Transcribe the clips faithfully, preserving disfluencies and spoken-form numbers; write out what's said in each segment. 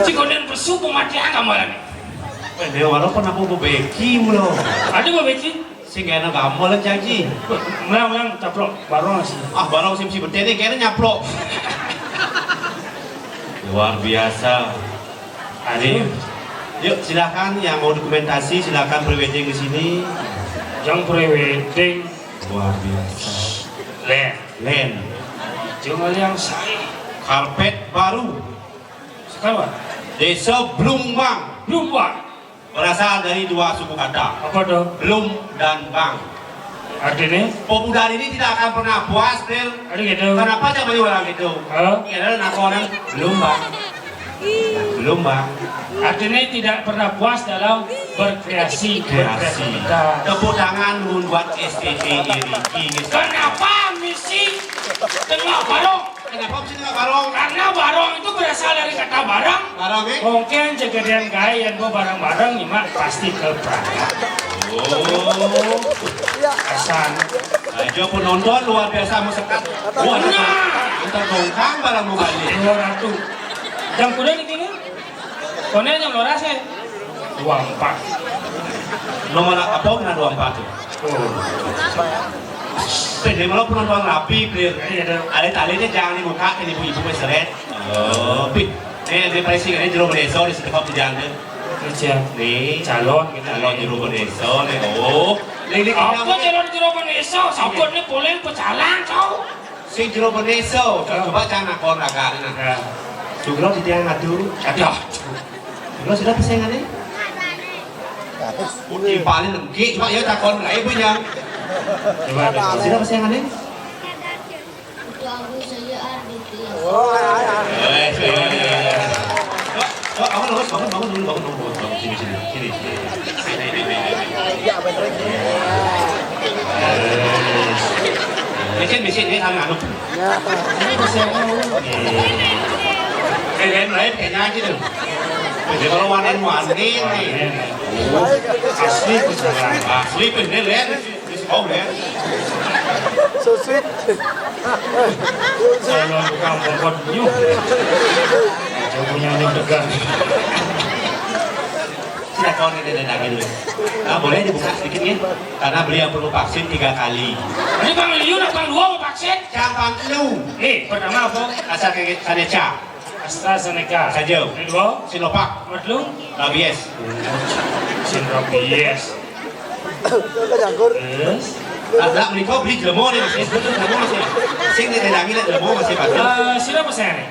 Cik Oden pesu pematian gambaran. Dia walaupun aku bebeki mulu. Ada bebeki? Sing kena gamal lah janji. Menang, menang, caplok barong sih. Ah, barong sih, mesti betul ni, kena nyaplok. Luar biasa. Arif. Yuk, silakan yang mau dokumentasi, silakan pre-wedding ke sini. Yang pre-wedding. Luar biasa. Len. Len. Jangan yang saya. Karpet baru. Sekarang. Desa Blumbang. Blumbang. Berasal dari dua suku kata. Apa tuh? Belum dan bang. Artinya? Pemuda ini tidak akan pernah puas, Tel. Ada gitu. Kenapa zaman orang gitu? Hah? Ini adalah nakonan belum bang. Belum bang. Artinya tidak pernah puas dalam berkreasi, kreasi, berkreativitas. Tepuk tangan buat S T T Iriki. Kenapa misi tengah barong? Kenapa mesti tengah barong? Karena barong itu berasal dari kata barang. Barang, eh? Mungkin jegedian gawe yang bawa barang-barang, nyimak pasti ke Prada. Oh. Asan. Aja penonton luar biasa mau sekat. Wah, nah. Entar bongkang barang mau balik. Dua ratus. Jam kuda di sini? Koné jam dua belas ya? Dua empat. Nomor apa kena dua empat tuh? Oh. Pede malah penonton rapi, clear. Iya, dah. Ada tali dia jangan dibuka, ini ibu-ibu seret. Oh, pi. Nih, dia paling sih, ini jero desa di setempat di jalan. Kerja. Nih. Calon gitu. Calon jero desa nih. Oh. Lilik. Apa calon jero desa? Sabut nih poleng pecalang, cau. Sing jero desa, coba cang nakon ragane nah. Ya. Joglo di tiang adu. Aduh. Joglo sira pesengane? Udah paling lengkik, coba ya takon lah ibu ya. Coba. Sira pesengane? Putu Agung saya Arditi. Oh, ya, ya. Eh, eh. Coba, coba, bangun, bangun, bangun, bangun dulu, bangun, bangun, bangun, bangun. Sini, sini, sini, sini. Sini, sini, sini. Iya, betul. Bikin, bikin, ini anu, anu. Ya. Ini bisa mau. Eh, lain, lain, kayaknya aja tuh. Jadi kalau wanen-wanen nih. Asli, asli, bener, ya. Oh, ya. So sweet. Saya tukang bongkot nyuh. Saya punya nyuh degan. Sira kon ini daging dulu. Ah, boleh dibuka sedikit ya? Karena beliau perlu vaksin tiga kali. Ini Bang Liu, Bang Dua mau vaksin? Siapa lu? Eh, pertama apa? Asal kaget ada ca. AstraZeneca. Saja. Yang dua? Sinovac. Medlung? Rabies. Sin rabies. Kok nyangkur? Terus? Ada menikah beli jelemo nih, Mas. Betul jelemo, Mas. Sing nih, lagi jelemo, Mas, Pak. Eh, sira apa saya nih?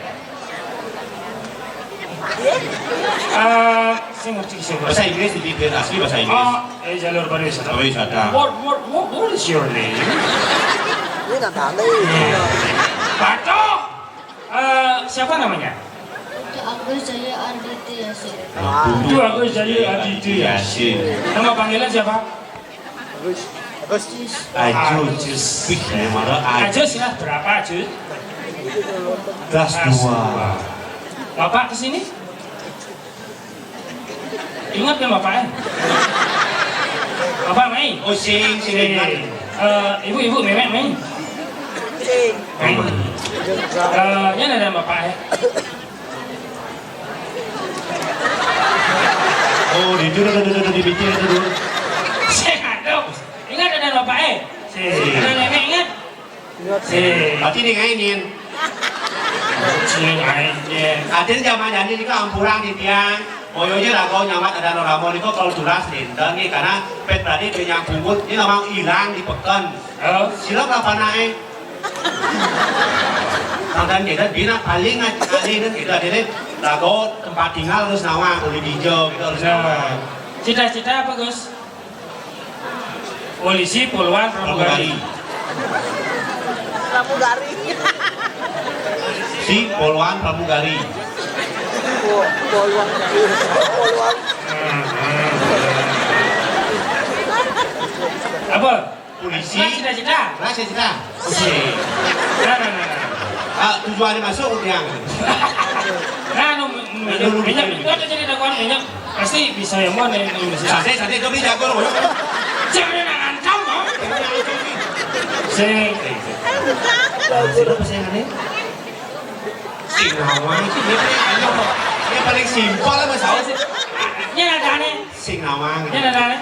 Eh, saya ngerti, saya ngerti. Bahasa Inggris, lebih asli bahasa Inggris. Oh, eh, jalur pariwisata. Pariwisata. What, what, what, what is your name? Ini nggak tahu. Batuk. Eh, siapa namanya? Agus Jaya Arditya Yasin. Agus Jaya Arditya Yasin. Nama panggilan siapa? Agus. Agus. Agus. Wih, ya, marah, Agus. Agus ya, berapa, Agus? Kelas dua. Bapak ke sini? Ingat kan Bapak, eh? Bapak main? Oh, sing, sing, sing. Ingat. Eh, ibu-ibu, memek main? Sing. Main. Eh, ini ada Bapak, eh? Oh, di dulu, dulu, dulu, di pinggir dulu. Sehat dong. Ingat ada Bapak, eh? Sing. Ada nenek ingat? Sing. Berarti ini ngainin. Sing ngainin. Artinya zaman ini niku ampurang di tiang. Moyonya rago nyamat ada noramo niku kalau turas linten nih karena pet tadi punya pungut ini memang hilang di peken. Oh. Silap apa naik? Tangdan kita bina paling aja kali dan kita ini rago tempat tinggal harus nawa uli hijau kita harus nawa. Cita-cita apa, Gus? Polisi, polwan, pramugari. Pramugari. Si polwan pramugari. Po-, polwan. Polwan. Apa? Polisi. Nah, cita-cita. Nah, cita-cita. Oke. Nah, nah, nah, nah. Ah, tujuan masuk udah. Nah, nu, nu, minyak, minyak, minyak, itu ada jadi dakwaan minyak. Pasti bisa ya, Mon, yang, yang bisa. Santai, santai, itu beli jago, loh. Jangan ancam, Mon. Sing. Nah, siapa sih yang aneh? Sing Nawang sih, dia paling, dia paling simpel lah, Mas Awas. Ini ada aneh. Sing Nawang. Ini ada aneh.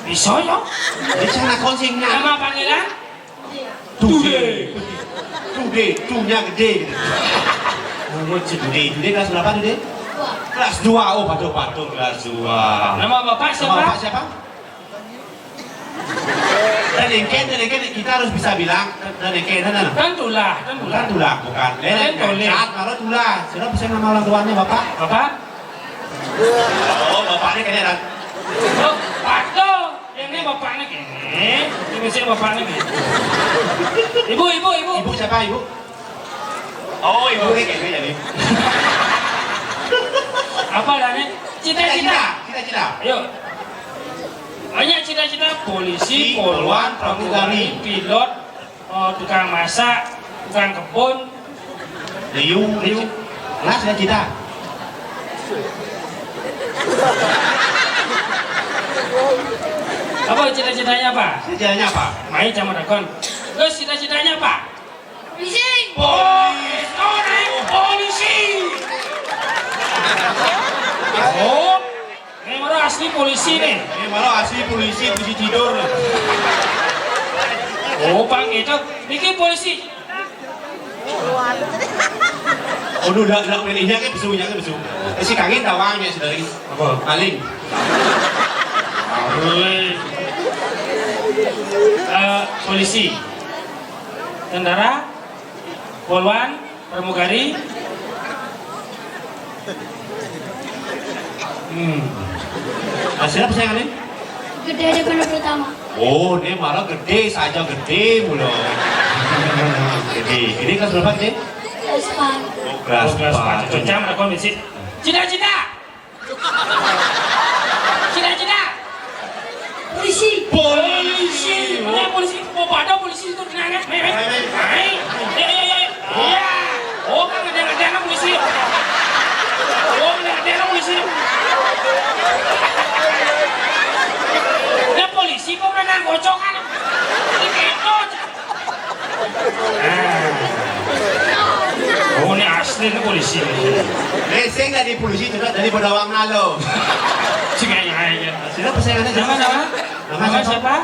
Bisa ya? Bisa nakon sing nang. Nama panggilan? Tude. Tude, tunya gede gitu. Ngomong si Tude. Tude kelas berapa, Tude? Kelas dua. Oh, patuh-patuh kelas dua. Nama Bapak siapa? Nama Bapak siapa? Dan yang ken, dan yang ken, kita harus bisa bilang, dan yang ken, dan, dan. Kan tulah, kan tulah. Bukan tulah, bukan. Kan tulah. Cat, malah tulah. Sudah bisa nama orang tuanya, Bapak? Bapak? Oh, bapaknya kayaknya ada. Oh, patuh. Ini bapaknya gini. Ini sih bapaknya gini. Ibu, ibu, ibu. Ibu siapa, Ibu? Oh, Ibu ini kayaknya jadi. Apa adanya? Cita-cita. Cita-cita, cita-cita. Ayo. Banyak cita-cita, polisi, polwan, pramugari, pilot, oh, tukang masak, tukang kebun. Liu, liu. Nah, cita-cita. Apa cita-citanya apa? Cita-citanya apa? Main sama Dakon. Terus cita-citanya apa? Polisi. Polisi. Oh, ini malah asli polisi nih. Ini malah asli polisi, polisi tidur. Oh, Bang, itu. Niki polisi. Aduh, udah, udah, ini ke besu, ini ke besu. Eh, si kangen tawang ya, saudari. Apa? Maling. Maling. Eh, polisi. Tentara. Polwan. Pramugari. Hmm. Hasilnya apa saya kali? Gede daripada pertama. Oh, ini malah gede saja gede mulu. Gede. Ini kelas berapa, Gede? Kelas empat. Oh, kelas Oh, kelas empat. Empat. Cocok, ada kondisi. Cita-cita. Cita-cita. Polisi. Polisi. Mana polisi? Mau pada polisi itu tenang ya. Mai, mai. Mai, mai. Mai. Eh, eh, eh. Iya. Oh, kan ada-ada polisi. Oh, ada-ada polisi. Nah, polisi kok pernah gocokan? Ini ketot. Ah. Oh, ini asli, ini polisi. Ini sing dari polisi, juga dari Bedawang Nalo. Sing aja, aja. Siapa saya kata Nama, nama? Nama Nama siapa? siapa?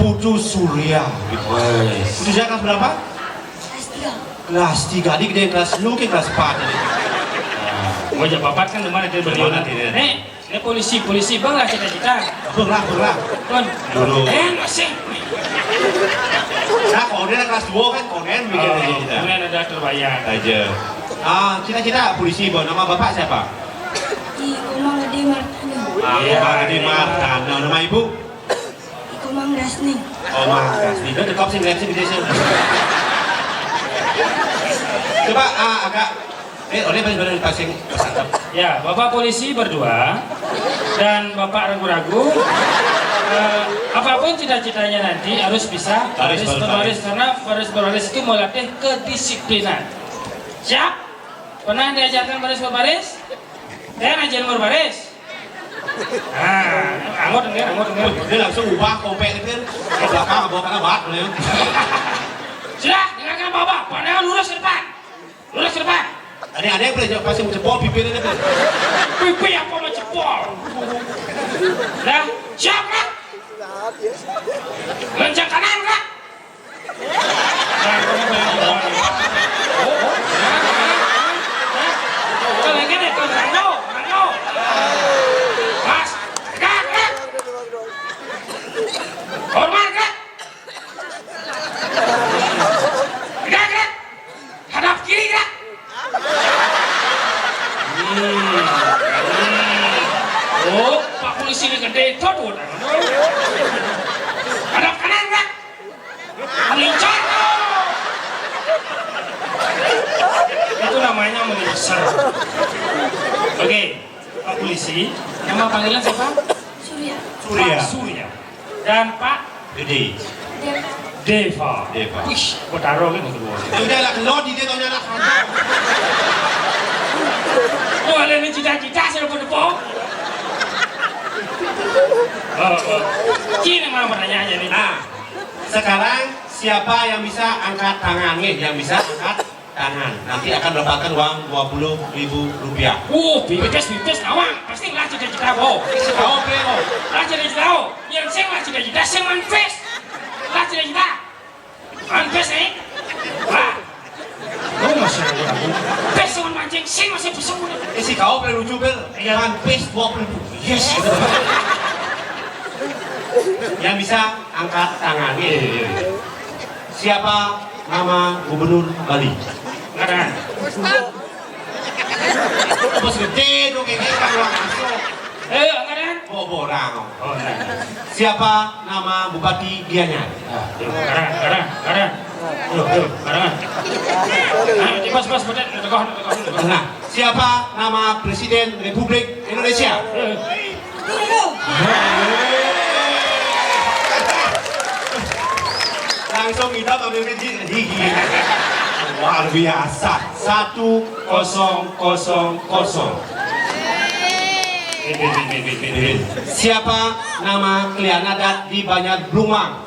Putu Surya. Wes. Putu saya kelas berapa? Kelas tiga. Kelas tiga, adik dia kelas lu ke kelas empat tadi. Oh, ya, bapak kan kemarin dia Kemana beli. dia? Nih, ini polisi, polisi, bang lah cita-cita. Belah, belah. Kon. Dulu. Eh, masih. Nah, kalau Kelas dua kan konen bikin aja kita. Kemudian ada terbayang. Aja. Ah, cita-cita polisi, Bu. Nama Bapak siapa? Di Komang Gede Martani. Ah, Iya, Komang Gede iya. Martani. Nama Ibu? Di Komang Dasni. Komang Dasni. Itu dekop sih, sih, sih. Coba, ah, agak, eh, oleh balik, balik, passing. Ya, Bapak polisi berdua dan Bapak ragu-ragu, eh, apapun cita-citanya nanti harus bisa Baris baris berbaris, karena baris berbaris itu melatih kedisiplinan. Siap? Pernah diajarkan baris berbaris? Saya ngajarin berbaris. Nah, anggot enggak, anggot enggak. Dia langsung ubah kompek itu. Ke belakang, bawa kena bat, boleh. Sudah, dengarkan Bapak. Pandangan lurus ke depan. Lurus ke depan. Ada, ada yang boleh jawab, pasti mau cepol bibirnya, kan? Pipi apa mau cepol? Dah, siap, Kak? Lencang kanan, Kak? Nah, kamu bayangin, oh, oh. Nah, nah, nah. Kalau yang ini, tuh, Rano, Rano. Pas. Gerak, gerak. Hormat, gerak. Gerak, gerak. Hadap kiri, gerak. Hmm. Hmm. Oh, Pak Polisi ini gede, itu tuh. Hadap kanan, gerak. Melincah. Itu namanya melincah. Oke, Pak Polisi, nama panggilan siapa? Surya. Surya. Pak Surya. Dan Pak Gede. Deva. Deva. Deva. Wih, kok taruh kan kedua. Ya udah lah, lo di dia taunya lah. Tuh, ada ini cita-cita saya pun depo. Oh, oh. Sini, mana pertanyaannya nih? Nah, sekarang siapa yang bisa angkat tangan nih? Yang bisa angkat tangan. Nanti akan mendapatkan uang dua puluh ribu rupiah. Uh, bibes, bibes, awang. Pasti lah cita-cita, bo. Kau pe, bo. Lah cita-cita, bo. Yang sing lah cita-cita, sing manfes. Lah cita-cita. Manfes, eh? Lah. Oh, masih ada aku. Pes sama mancing, sing masih pesung. Eh, si kau pe lucu, Bel. Iya. Manfes dua puluh ribu. Yes. Yang bisa angkat tangan. Iya, iya, iya. Siapa nama gubernur Bali? Nggak ada. Bos gede tuh, kayak gitu kan orang masuk. Eh, angkat tangan. Oh, borang. Oh, enggak. Siapa nama Bupati Gianyar? Ah, tuh, sekarang, sekarang, sekarang. Tuh, tuh, sekarang. Ah, cepat, cepat, cepat. Teguh, teguh, teguh. Nah, siapa nama Presiden Republik Indonesia? Eh. Langsung kita ambil gigi. Luar biasa. Satu kosong kosong kosong. Siapa nama kalian adat di Banjar Blumang?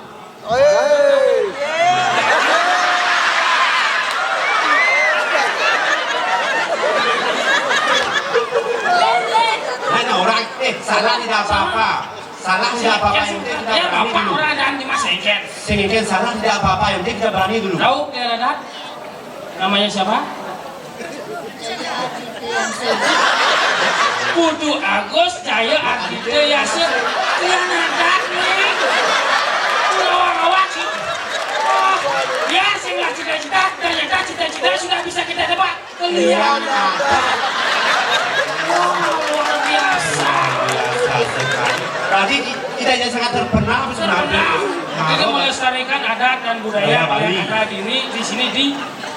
Mana orang, eh, salah tidak apa-apa. Salah tidak apa-apa. Yang penting kita berani dulu. Orang ada di Mas Engken. Sing Engken salah tidak apa-apa. Yang penting kita berani dulu. Tahu dia ada? Namanya siapa? Putu Agus Cahaya Ardita Yasa. Kalian hebat nih. Awak-awak. Oh, ya, sing lah cita-cita. Ternyata cita-cita sudah bisa kita dapat. Kalian hebat. Wah, luar biasa. Luar biasa sekali. Tadi di- kita yang sangat terpana, terpana. Kita melestarikan adat dan budaya Bali yang ada di ini, di sini di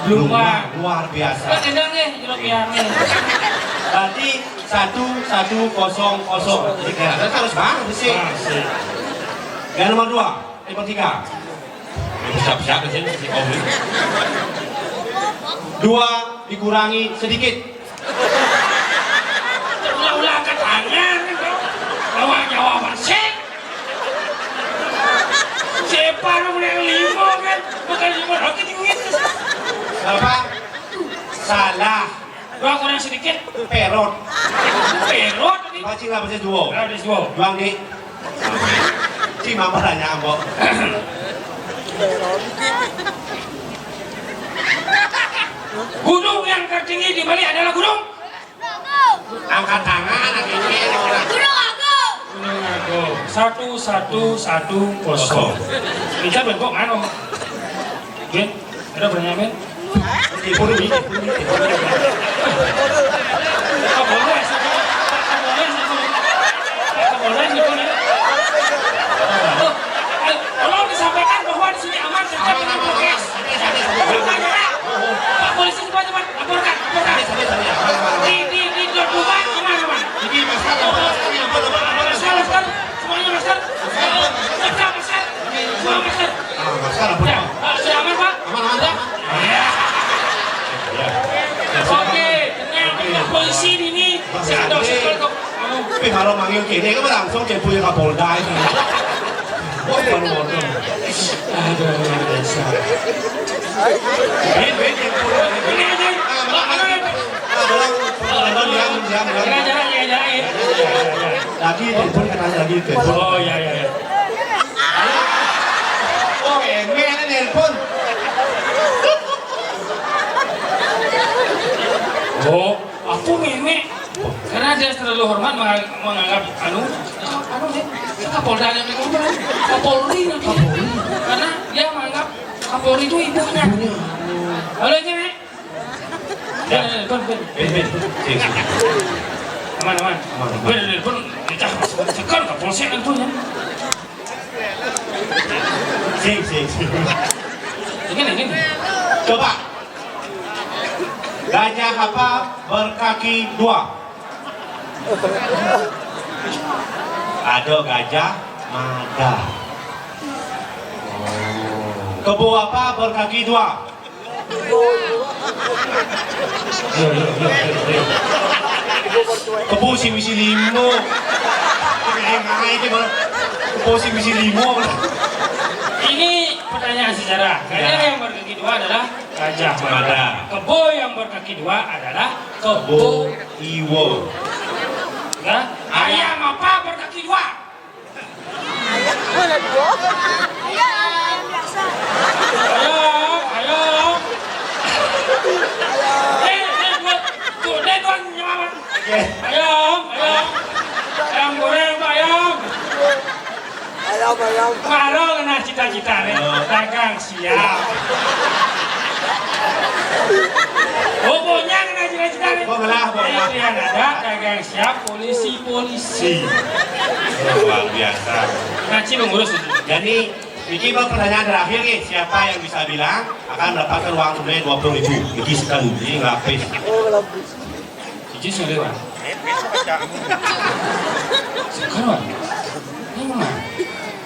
Blumang. Luar biasa. Kan enak nih, jeruk ya nih. Berarti satu satu kosong kosong. Jadi, kita harus bang, sih. Yang nomor dua, yang nomor tiga. Siap-siap aja nih, si Om ini. Dua dikurangi sedikit. Ulah-ulah angkat tangan, gitu. Lawan nyawa masih. Siapa yang lima, kan? Bukan lima, oke, duit. Bapak, salah. Dua kurang sedikit. Perot. Perot tadi. Pancing lah, pancing dua. Ah, ada dua. Dua, Dik. Cing, mama tanya, Mbok. Gunung yang tertinggi di Bali adalah gunung? Angkat tangan, angkat ini, orang. Gunung Agung. Gunung Agung. Satu, satu, satu, kosong. Bisa bentuk mana? Oke, ada pertanyaan, men? Telepon ini, telepon ini, telepon ini. Kapolres, Kapolres, Kapolres, Kapolres. Oh, eh, tolong disampaikan bahwa di sini aman, terjadi prokes. Pak polisi, cepat, cepat, laporkan, laporkan. Di, di, di Dua Tuban aman, aman. Ini masalah, masalah, masalah, masalah. Masker, masker, semuanya masker. Siap, siap, masker. Semua masker. Ah, masker, ampun. Ya, eh, sudah aman, Pak? Aman, aman, sudah? Aman. Ya. Ya. Oke, tenang, tenang. Polisi di ini, saya ada circle kok. Anu. Tapi kalau manggil kene kan langsung ke punya Kapolda ini. Wah, baru modal. Aduh, luar biasa. Bin, bin, bin, bin. Ini, ini. Ah, malah, ah, malah, ah, malah, diam, diam, diam. Jangan, jangan, jangan, jangan. Lagi telepon, katanya lagi telepon. Oh, iya, iya, iya. Oh, Eme ada nelpon. Oh, aku Eme. Karena dia terlalu hormat mengang-, menganggap anu, anu nih, Kapolda yang dikorban. Kapolri nanti. Kapolri. Karena dia menganggap Kapolri itu ibunya. Ibunya. Halo, Eme. Ya, ya, ya, Ben, Ben. Ben, Ben. Sini, sini. Aman, aman. Aman, aman. Ben, Ben, Ben. Kita masuk ke Kapolsek kan punya. Sing, sing, sing. Ini, ini. Coba. Gajah apa berkaki dua? Ada Gajah Mada. Kebo apa berkaki dua? Yo, yo, yo, yo, yo. Kebo sing misi limo. Kebo sing misi limo. Ini pertanyaan sejarah. Gajah yang berkaki dua adalah Gajah Mada. Kebo yang berkaki dua adalah Kebo Iwo. Nah, ayam apa berkaki dua? Ayam, ayam. Eh, eh, buat, tuh, dia tuan nyawa. Ayam, ayam. Ayam goreng, Pak, ayam. Ayam, ayam. Baru kena cita-cita nih, dagang siap. Oh, pokoknya kena cita-cita nih. Pokoknya, pokoknya. Yang ada dagang siap, polisi, polisi. Luar biasa. Ngaci mengurus itu. Jadi, ini pertanyaan terakhir nih, siapa yang bisa bilang akan mendapatkan uang tunai dua puluh ribu? Ini sekali, ini ngelapis. Oh, ngelapis. Ijin sudah, Wan. Sekarang, Wan. Ini mana?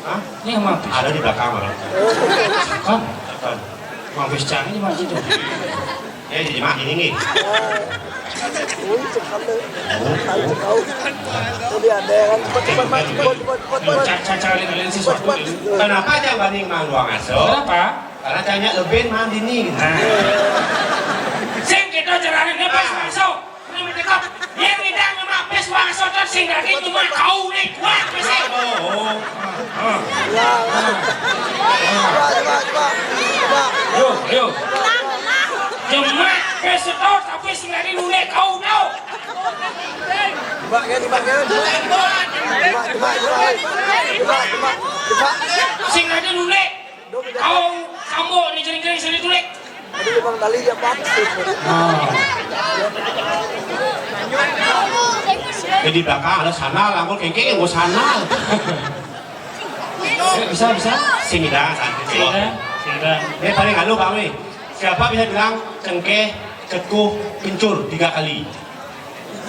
Hah? Ini mana? Ada di belakang, Bang. Sekarang. Sekarang. Mau bis cari di mana itu? Ya, di mana ini nih? Wih, cepat deh. Tahu, tahu. Jadi ada kan, cepat, cepat, Mat, cepat, cepat, cepat, cepat. Ca-, ca-, cari kalian sesuatu ini. Kenapa jangan banding mang doang aso? Kenapa? Karena tanya lebih mang dini. Nah. Sing kita cerahin, eh, pas masuk. Yang ngidang nyemak pis wang sotot sing dadi nyemak kau nih kuat pis. Oh, oh. Coba, coba, coba. Coba. Yo, yo. Nyemak pis sotot tapi sing dadi nunek kau tau. Coba, ya, coba, ya. Coba, coba, coba. Coba, coba, coba. Sing dadi nunek. Kau sambung ni jering-jering sini tulik. Aduh, Bang Dali dia pantes. Ah. Jadi belakang ada sana, langkul kengkeng yang gua sana. Eh, bisa, bisa. Sini dah, santai. Sini dah, sini dah. Ini paling halus, Bang, nih. Siapa bisa bilang cengkeh, cekuh, kencur tiga kali?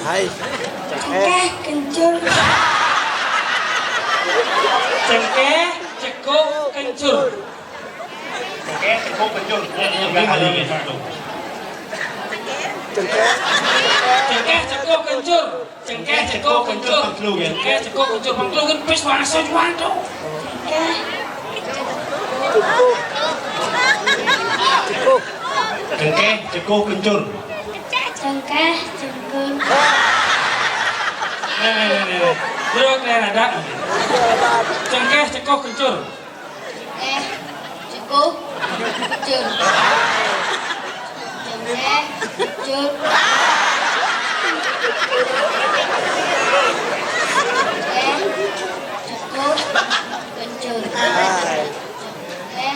Hai. Cengkeh, kencur. Cengkeh, cekuh, kencur. Cengkeh, cekuh, kencur. Tiga kali. Cengkeh. Cengkeh, cekuh, kencur. Cengkeh, cekuh, kencur. Cengkeh, cekuh, kencur. Bang Klugen pis warna sojuan tuh. Cengkeh. Cekuh. Cekuh. Cengkeh, cekuh, kencur. Cengkeh, cekuh. Nih, nih, nih, nih. Duduk, nih, ada. Cengkeh, cekuh, kencur. Cengkeh, cekuh, kencur. Cengkeh, kencur. Cengkeh, cekuh, kencur. Cengkeh,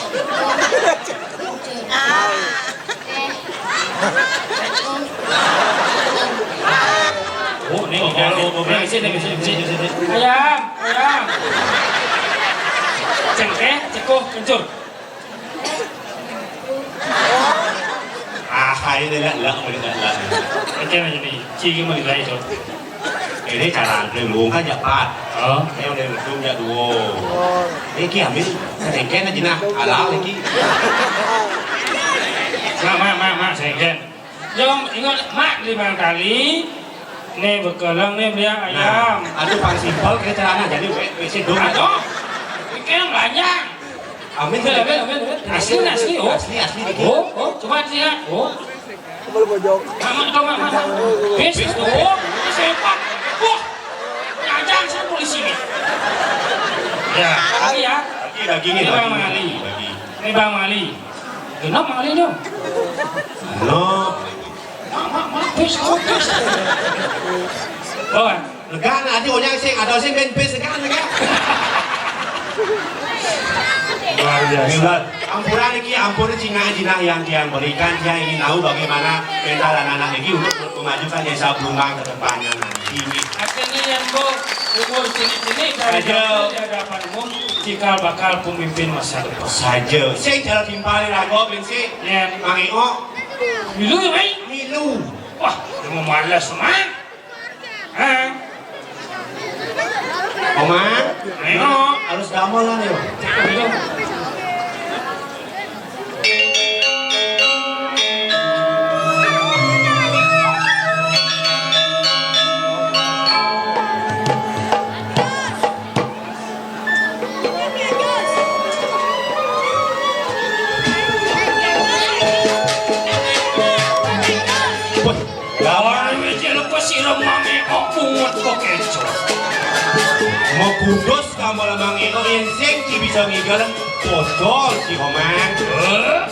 cekuh, Oh, ini, oh, oh, oh, ini, sini, sini, sini, sini. Ayam, ayam. Cengkeh, cekuh, kencur. Ah, ini lah, lah, ini lah, lah. Oke, ini. Cik, gimana, guys? Ini cara lu kan cepat. Oh. Ini udah betul ya dua. Ini ki ambil, sengken aja nah, halal lagi. Mak, mak, mak, mak, sengken. Jom, ingat, mak lima kali. Nih, bekelang nih, beli ayam. Nah, aduh, paling simpel kita caranya. Jadi, we, we, sih, dong. Aduh, ini kan banyak. Amin. Amin, amin, amin, amin. Asli, asli, oh. Asli, asli, dikit. Oh, oh, coba lihat. Oh. Coba lu pojok. Mama, coba, mama. Bis, oh, ini sepak. Wah, nyajang saya polisi nih. Ya, lagi ya. Lagi, lagi nih, ini Bang lagi. Mali. Lagi. Ini Bang Mali. Genap Mali dong. No. Mak, mak, mak, bis, oh, bis. Bawa. Lega, nah, ati onyang sing, ada sing ben bis, lega, lega. Luar biasa. Ampura niki, ampun cingak jinah yang tiang berikan, tiang ingin tahu bagaimana mental anak-anak niki untuk memajukan desa Blungang ke depannya nanti. Artinya yang bu, umur cilik-cilik dari Saja. Di hadapan umum, cikal bakal pemimpin masa depan. Saja. Sing jalan timpali lagu, bensi. Ya. Mang Eo. Milu, ya, Mai? Milu. Wah, udah mau malas, Mang. Hah? Omang, ayo. Harus damel lah, yo. Ayo. Wah, gawat. Wah, wéh, lepas sira mangé kok pungut kok kéco. Mau kudus kamu lemang itu insing ci bisa ngigelen bocor ci Komang. Eh?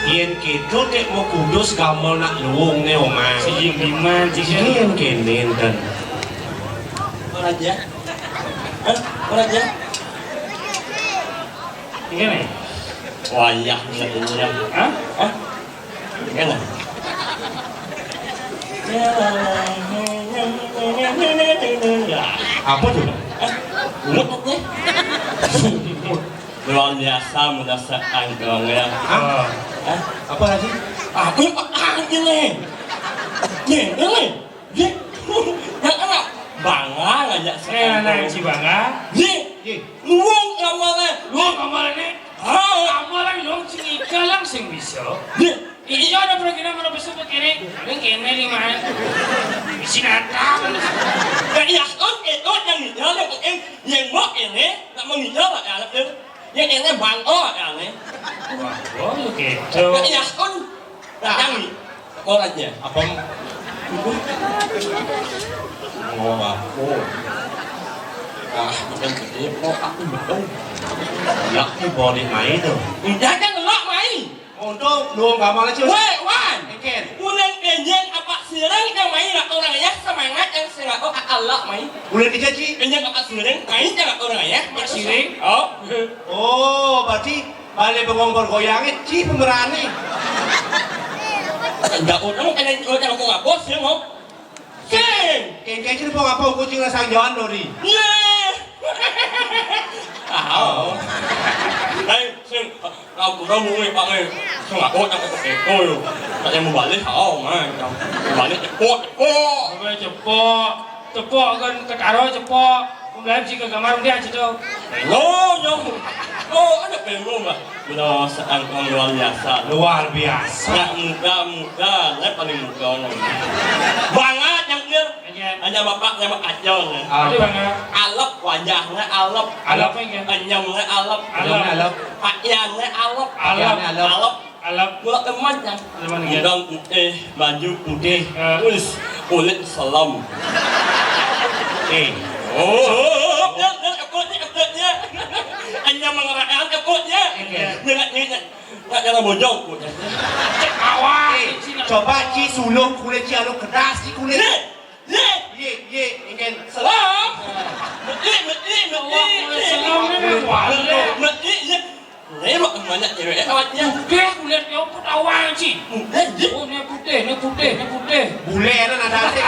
Yén kéto téh mau kudus gamel nak luwung né, Omang. Sing liman, sing yén kéné ten. Raja. Hah? Raja. Ini nih. Wayah bisa dulu ya. Hah? Hah? Ini. Apa tuh? Hah? Lumut aja. Luar biasa, mudah sekan dong ya. Hah? Hah? Apa lagi? Aku yang pakai aja nih. Nih, nih, nih. Nih. Yang enak. Bangga ngajak. Eh, anak si Bangga. Nih. Nih. Luang kamarnya. Luang kamarnya. Ah, kamarnya luang sing iga lang sing bisa. Nih. Iya, ada pergi mana bisa begini. Paling kene lima. Isi nata. Ya, iya, oh, eh, oh, yang ini, yang, eh, yang mau ini, nak menghijau lah, ya, ya. Yang ini bang, oh, ya, nih. Wah, oh, gitu. Ya, iya, oh. Nah, yang ini. Orang aja. Apa? Oh, aku. Ah, bukan gitu. Oh, aku bukan. Ya, aku boleh main tuh. Jangan lo main. Untuk luang gamal aja. Weh, Wan. Engken. Ulun kenyang apa sireng yang main lah orang ya semangat yang sing aku Allah main. Ulun aja, Ci. Kenyang apa sireng main yang orang ya. Mak sireng? Oh. Oh, berarti balik bengong bergoyang, Ci, pemerane. Enggak, orang kena orang mau ngapus ya, mau. Sing. Kengkeng, Ci, mau ngapa kucing rasang jalan, Dori? Iya. Oh. Hei, sing. Aku dah mau ngepang ni. Sing aku tak aku eko yo. Tak yang mau balik, oh, man. Mau balik, cepok, cepok. Apa cepok? Cepok kan ketaro cepok. Mulai pergi ke kamar dia situ. Lo, yo. Oh, ada belum lah. Benar, seangkong luar biasa. Luar biasa. Nak muda, muda. Lah paling muda orang. Banget yang dia. Iya. Hanya bapak sama acong. Ah. Ada banget. Alep wajahnya, alep. Alep, iya. Enyemnya alep. Alep. Alep. Pakaiannya alep. Alep. Alep. Alep. Alep. Pula teman, ya. Teman, iya. Udang putih, baju putih. Eh. Kulit, kulit selam. Eh. Oh, oh, oh, oh, dia, dia, ekotnya, ekotnya. Hanya mengerahkan ekotnya. Iya. Nyerak, nyerak. Nggak jalan bojong, kulit. Cek awak. Eh, coba, Ci, sulung kulit, Ci, anu kedas, Ci, kulit. Nih. Ye, ye, ye, ingin. Selam. Meti, meti, meti. Selam ni memang kuat. Meti, ye. Ini mak banyak cewek awak ya. Putih kulit dia pun awang, Ci. Putih, ye. Oh, ni putih, ni putih, ni putih. Bule ada nada sih.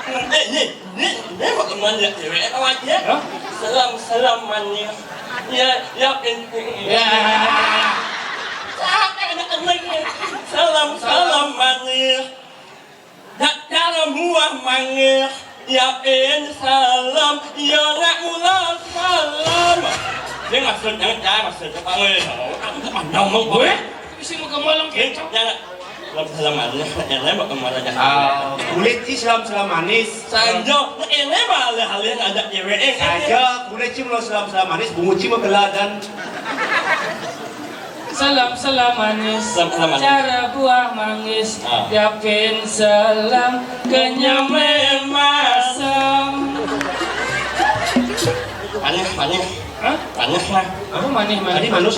Putih, ye. Ni, ni mak banyak cewek awak ya. Hah? Selam, selam manis. Ya, ya, penting. Ya. Siapa yang nak teman ni? Selam, selam manis. Dak cara buah manggis, yapin salam, ya nak mula salam. Ini maksudnya, ya, maksudnya, Pak, weh. Aku tak pandang, Bang. Weh, isi muka malam Ini, gitu. Ya, nak. Salam, salam manis, ya, nak, Bang, kemana aja. Ah, kulit sih salam, salam manis. Sanjo, ini malah hal yang ngajak cewek, eh, Sanjo, kulit sih mau salam, salam manis, bungut sih mau beladan. Salam, salam manis. Salam, salam manis. Cara buah manggis. Ah. Yapin salam kenyame masam. Manis, manis. Hah? Manis lah. Apa manis, manis? Tadi manis